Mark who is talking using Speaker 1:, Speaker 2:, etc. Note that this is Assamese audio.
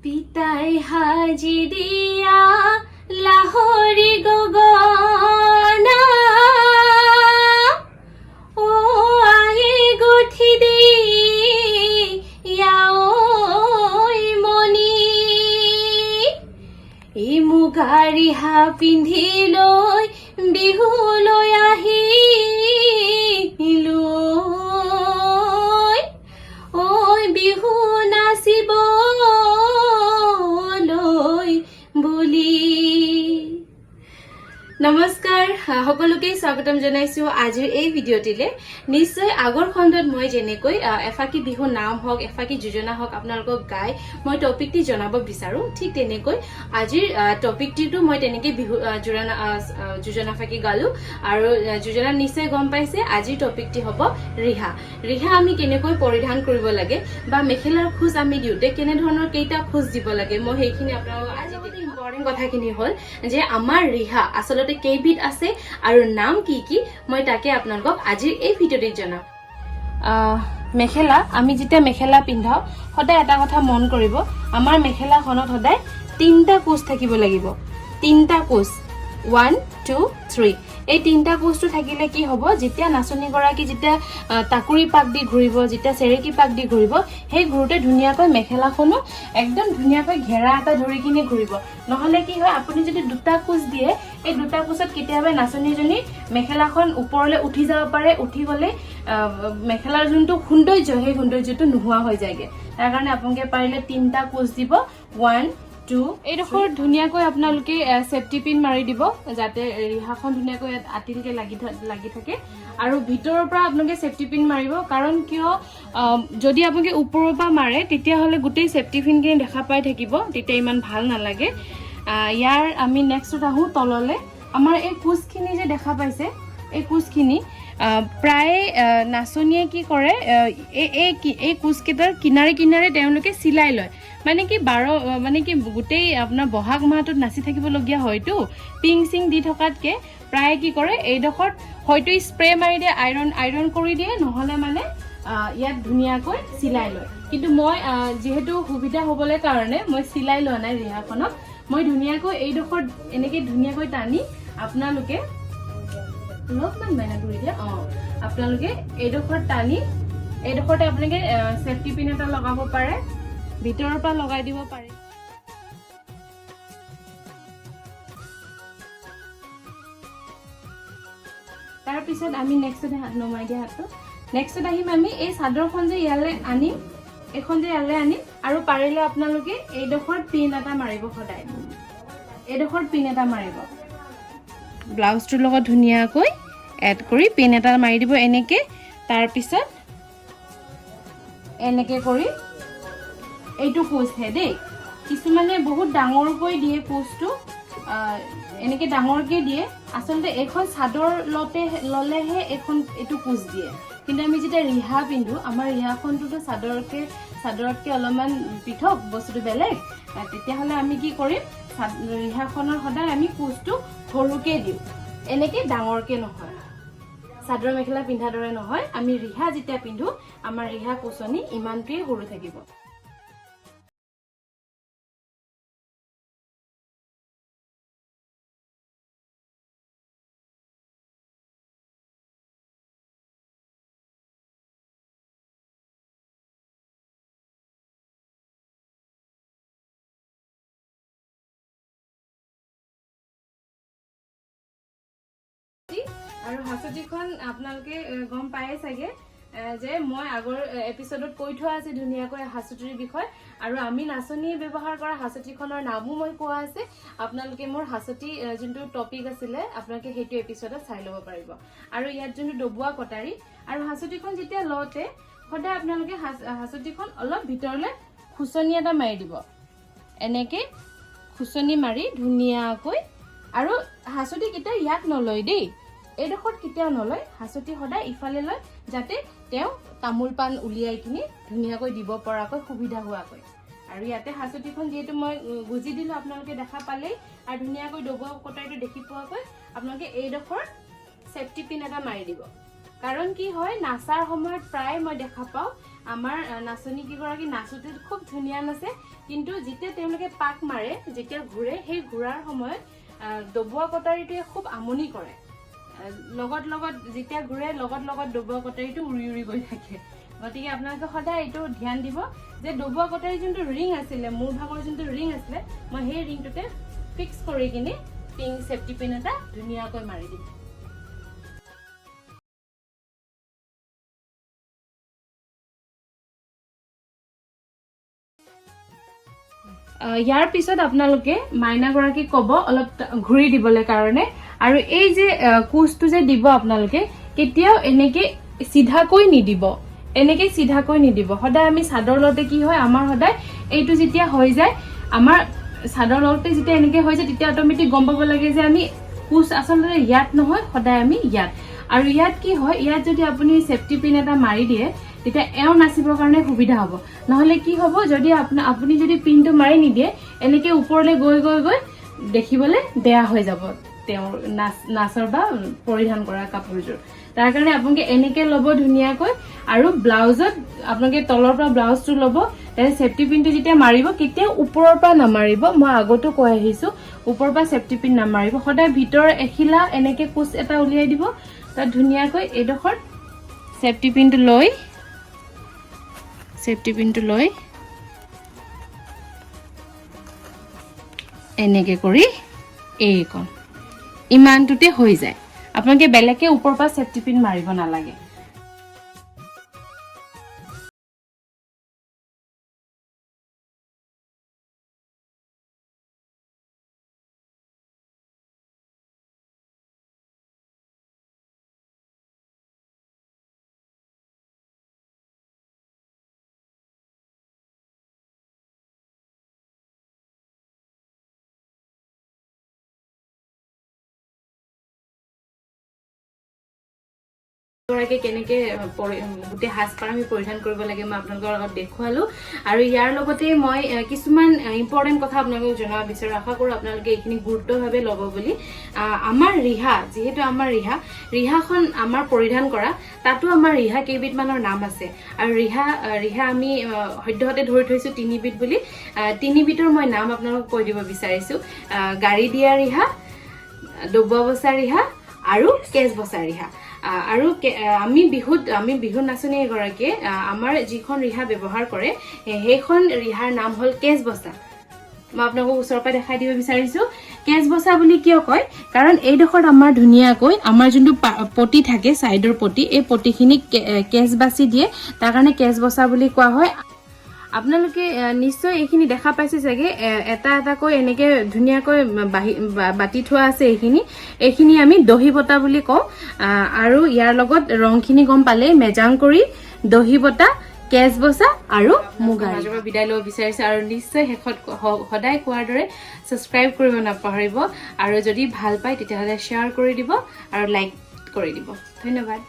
Speaker 1: পিতাই সাজি দিয়া লাহৰি গগনা, অ আয়ে গুঠি দিয়া ঐ মণি। এই মুগা ৰিহা পিন্ধি লৈ বিহুলৈ আহিলো ঐ, বিহু নাচিবলৈ বুলি। নমস্কাৰ, সকলোকে স্বাগতম জনাইছো আজিৰ এই ভিডিঅ'টিলে। নিশ্চয় আগৰ খণ্ডত মই যেনেকৈ এফাকি বিহু নাম হওক, এফাকি যোজনা হওক, আপোনালোকক গাই মই টপিকটি জনাব বিচাৰো, ঠিক তেনেকৈ আজিৰ টপিকটিটো মই তেনেকৈ বিহু যোজনা যোজনা ফাঁকি গালো আৰু যোজনা নিশ্চয় গম পাইছে। আজিৰ টপিকটি হ'ব ৰিহা। ৰিহা আমি কেনেকৈ পৰিধান কৰিব লাগে বা মেখেলাৰ খোজ আমি দিওঁতে কেনেধৰণৰ কেইটা খোজ দিব লাগে, মই সেইখিনি আপোনালোকক আজি ইম্পৰ্টেণ্ট কথাখিনি হ'ল যে আমাৰ ৰিহা আচলতে কেইবিধ আছে আৰু নাম কি কি, মই তাকে আপোনালোকক আজিৰ এই ভিডিঅ'টিত জনাম। মেখেলা আমি যেতিয়া মেখেলা পিন্ধাওঁ, সদায় এটা কথা মন কৰিব, আমাৰ মেখেলাখনত সদায় তিনিটা কোচ থাকিব লাগিব। তিনিটা কোচ, 1, 2, 3। এই তিনিটা কোচটো থাকিলে কি হ'ব, যেতিয়া নাচনীগৰাকী যেতিয়া টাকুৰি পাক দি ঘূৰিব, যেতিয়া চেৰেকী পাক দি ঘূৰিব, সেই ঘূৰোতে ধুনীয়াকৈ মেখেলাখনো একদম ধুনীয়াকৈ ঘেৰা এটা ধৰি কিনে ঘূৰিব। নহ'লে কি হয়, আপুনি যদি দুটা কোচ দিয়ে, এই দুটা কোচত কেতিয়াবা নাচনীজনী মেখেলাখন ওপৰলৈ উঠি যাব পাৰে। উঠি গ'লে মেখেলাৰ যোনটো সৌন্দৰ্য, সেই সৌন্দৰ্যটো নোহোৱা হৈ যায়গৈ। তাৰ কাৰণে আপোনালোকে পাৰিলে তিনিটা কোচ দিব, 1, 2। এইডোখৰ ধুনীয়াকৈ আপোনালোকে চেফটি পিন মাৰি দিব, যাতে ৰিহাখন ধুনীয়াকৈ ইয়াত আটিলকে লাগি থাকে। আৰু ভিতৰৰ পৰা আপোনালোকে চেফটি পিন মাৰিব, কাৰণ কিয়, যদি আপোনালোকে ওপৰৰ পৰা মাৰে, তেতিয়াহ'লে গোটেই চেফটি পিনখিনি দেখা পাই থাকিব, তেতিয়া ইমান ভাল নালাগে। ইয়াৰ আমি নেক্সটত আহোঁ তললৈ। আমাৰ এই কোচখিনি যে দেখা পাইছে, এই কোচখিনি প্ৰায় নাচনীয়ে কি কৰে, এই কোচকেইটাৰ কিনাৰে কিনাৰে তেওঁলোকে চিলাই লয়। মানে কি 12 মানে কি গোটেই আপোনাৰ বহাগ মাহটোত নাচি থাকিবলগীয়া হয়তো, পিং চিং দি থকাতকৈ প্ৰায় কি কৰে, এইডোখৰত হয়তো স্প্ৰে মাৰি দিয়ে, আইৰণ কৰি দিয়ে, নহ'লে মানে ইয়াত ধুনীয়াকৈ চিলাই লয়। কিন্তু মই যিহেতু সুবিধা হ'বলৈ কাৰণে মই চিলাই লোৱা নাই ৰিহাখনত। মই ধুনীয়াকৈ এইডোখৰত এনেকৈ ধুনীয়াকৈ টানি আপোনালোকে অলপমান মাইনা কৰি দিয়া। আপোনালোকে এইডোখৰত টানি এইডোখৰতে আপোনালোকে চেফটি পিন এটা লগাব পাৰে, ভিতৰৰ পৰা লগাই দিব পাৰে। তাৰপিছত আমি নেক্সট, নমাই দিয়া হাতটো, নেক্সটত আহিম আমি এই চাদৰখন যে ইয়ালৈ আনিম, এইখন যে ইয়ালৈ আনিম। আৰু পাৰিলে আপোনালোকে এইডোখৰত পিন এটা মাৰিব, সদায় এইডোখৰত পিন এটা মাৰিব। ব্লাউজটোৰ লগত ধুনীয়াকৈ এড কৰি পিন এটা মাৰি দিব এনেকে। তাৰপিছত এনেকে কৰি এইটো কোচহে দেই। কিছুমানে বহুত ডাঙৰকৈ দিয়ে কোচটো, এনেকে ডাঙৰকৈ দিয়ে। আচলতে এইখন চাদৰ লওঁতে ল'লেহে এইটো কোচ দিয়ে। কিন্তু আমি যেতিয়া ৰিহা পিন্ধো, আমাৰ ৰিহাখনটোতো চাদৰতকৈ অলপমান পৃথক, বস্তুটো বেলেগ। তেতিয়াহ'লে আমি কি কৰিম, ৰিহাখনৰ সদায় আমি কোচটো সৰুকৈ দিওঁ, এনেকে ডাঙৰকৈ নহয়, চাদৰ মেখেলা পিন্ধাৰ দৰে নহয়। আমি ৰিহা যেতিয়া পিন্ধো, আমাৰ ৰিহা কোচনি ইমানটোৱেই সৰু থাকিব। আৰু হাঁচতিখন আপোনালোকে গম পায়ে চাগে যে মই আগৰ এপিছডত কৈ থোৱা আছে ধুনীয়াকৈ হাঁচতিৰ বিষয়ে। আৰু আমি নাচনীয়ে ব্যৱহাৰ কৰা হাঁচতিখনৰ নামো মই কোৱা আছে। আপোনালোকে মোৰ হাঁচতি যোনটো টপিক আছিলে, আপোনালোকে সেইটো এপিছডত চাই ল'ব পাৰিব। আৰু ইয়াত যোনটো ডবোৱা কটাৰী আৰু হাঁচতিখন যেতিয়া লওঁতে সদায় আপোনালোকে হাঁচতিখন অলপ ভিতৰলৈ খুচনি এটা মাৰি দিব, এনেকে খুচনি মাৰি ধুনীয়াকৈ। আৰু হাঁচতি কেতিয়াও ইয়াত নলয় দেই, এইডোখৰত কেতিয়াও নলয়। হাঁচতি সদায় ইফালে লয়, যাতে তেওঁ তামোল পাণ উলিয়াই কিনি ধুনীয়াকৈ দিব পৰাকৈ সুবিধা হোৱাকৈ। আৰু ইয়াতে হাঁচতিখন যিহেতু মই গুজি দিলোঁ, আপোনালোকে দেখা পালেই। আৰু ধুনীয়াকৈ ডবোৱা কটাৰীটো দেখি পোৱাকৈ আপোনালোকে এইডোখৰ চেফটি পিন এটা মাৰি দিব। কাৰণ কি হয়, নাচাৰ সময়ত প্ৰায় মই দেখা পাওঁ আমাৰ নাচনী কেইগৰাকী নাচোতে খুব ধুনীয়া নাচে, কিন্তু যেতিয়া তেওঁলোকে পাক মাৰে, যেতিয়া ঘূৰে, সেই ঘূৰাৰ সময়ত ডবোৱা কটাৰীটোৱে খুব আমনি কৰে। লগত লগত যেতিয়া ঘূৰে, লগত লগত ডবোৱা কটাৰীটো উৰি উৰি গৈ থাকে। গতিকে আপোনালোকে সদায় এইটো ধ্যান দিব যে ডবোৱা কটাৰী যোনটো ৰিং আছিলে, মূৰ ভাগৰ যোনটো ৰিং আছিলে, মই সেই ৰিংটোতে ফিক্স কৰি কিনে পিং চেফটি পিন এটা ধুনীয়াকৈ মাৰি দিম। ইয়াৰ পিছত আপোনালোকে মাইনাগৰাকীক ক'ব অলপ ঘূৰি দিবলৈ কাৰণে। আৰু এই যে কোচটো যে দিব, আপোনালোকে কেতিয়াও এনেকে চিধাকৈ নিদিব, এনেকে চিধাকৈ নিদিব। সদায় আমি চাদৰ লওঁতে কি হয়, আমাৰ সদায় এইটো যেতিয়া হৈ যায়, আমাৰ চাদৰ লওঁতে যেতিয়া এনেকে হৈ যায়, তেতিয়া অট'মেটিক গম পাব লাগে যে আমি কোচ আচলতে ইয়াত নহয়, সদায় আমি ইয়াত। আৰু ইয়াত কি হয়, ইয়াত যদি আপুনি চেফটি পিন এটা মাৰি দিয়ে, তেতিয়া এওঁ নাচিবৰ কাৰণে সুবিধা হ'ব। নহ'লে কি হ'ব, যদি আপুনি যদি পিনটো মাৰি নিদিয়ে, এনেকে ওপৰলৈ গৈ গৈ গৈ দেখিবলৈ বেয়া হৈ যাব তেওঁৰ নাচৰ বা পৰিধান কৰা কাপোৰযোৰ। তাৰ কাৰণে আপোনালোকে এনেকে ল'ব ধুনীয়াকৈ। আৰু ব্লাউজত আপোনালোকে তলৰ পৰা ব্লাউজটো ল'ব, তাৰপিছত চেফটি পিনটো যেতিয়া মাৰিব, কেতিয়াও ওপৰৰ পৰা নামাৰিব। মই আগতো কৈ আহিছো, ওপৰৰ পৰা চেফটি পিন নামাৰিব। সদায় ভিতৰৰ এখিলা এনেকে কোচ এটা উলিয়াই দিব, তাত ধুনীয়াকৈ এইডোখৰত চেফটি পিনটো লৈ, চেফটি পিনটো লৈ এনেকে কৰি এইকণ ইমানটোতে হৈ যায়। আপোনালোকে বেলেগকে ওপৰৰ পৰা চেফটি পিন মাৰিব নালাগে। গৰাকীয়ে কেনেকে গোটেই সাজপাৰ আমি পৰিধান কৰিব লাগে মই আপোনালোকৰ লগত দেখুৱালো। আৰু ইয়াৰ লগতে মই কিছুমান ইম্পৰ্টেণ্ট কথা আপোনালোকক জনাব বিচাৰোঁ। আশা কৰোঁ আপোনালোকে এইখিনি গুৰুত্বভাৱে ল'ব বুলি। আমাৰ ৰিহা, যিহেতু আমাৰ ৰিহাখন আমাৰ পৰিধান কৰা, তাতো আমাৰ ৰিহা কেইবিধমানৰ নাম আছে। আৰু ৰিহা আমি সদ্যহতে ধৰি থৈছোঁ তিনিবিধ বুলি। তিনিবিধৰ মই নাম আপোনালোকক কৈ দিব বিচাৰিছোঁ। গাড়ী দিয়া ৰিহা, ডবোৱা বচা ৰিহা আৰু কেঁচ বচা ৰিহা। আৰু আমি বিহু নাচনী এগৰাকীয়ে, আমাৰ যিখন ৰিহা ব্যৱহাৰ কৰে, সেইখন ৰিহাৰ নাম হ'ল কেঁচ বচা। মই আপোনালোকক ওচৰৰ পৰা দেখাই দিব বিচাৰিছোঁ। কেঁচ বচা বুলি কিয় কয়, কাৰণ এইডোখৰত আমাৰ ধুনীয়াকৈ আমাৰ যোনটো পটি থাকে, ছাইডৰ পটি, এই পটিখিনি কেঁচ বাচি দিয়ে, তাৰ কাৰণে কেঁচ বচা বুলি কোৱা হয়। আপোনালোকে নিশ্চয় এইখিনি দেখা পাইছে চাগে, এটা এটাকৈ এনেকে ধুনীয়াকৈ বাতি থোৱা আছে। এইখিনি আমি দহি বটা বুলি কওঁ। আৰু ইয়াৰ লগত ৰংখিনি গম পালেই, মেজাংকৰি, দহি বটা, কেঁচ বচা আৰু মুগা। মাজৰ পৰা বিদায় ল'ব বিচাৰিছোঁ। আৰু নিশ্চয় শেষত সদায় কোৱাৰ দৰে ছাবস্ক্ৰাইব কৰিব নাপাহৰিব, আৰু যদি ভাল পায় তেতিয়াহ'লে শ্বেয়াৰ কৰি দিব আৰু লাইক কৰি দিব। ধন্যবাদ।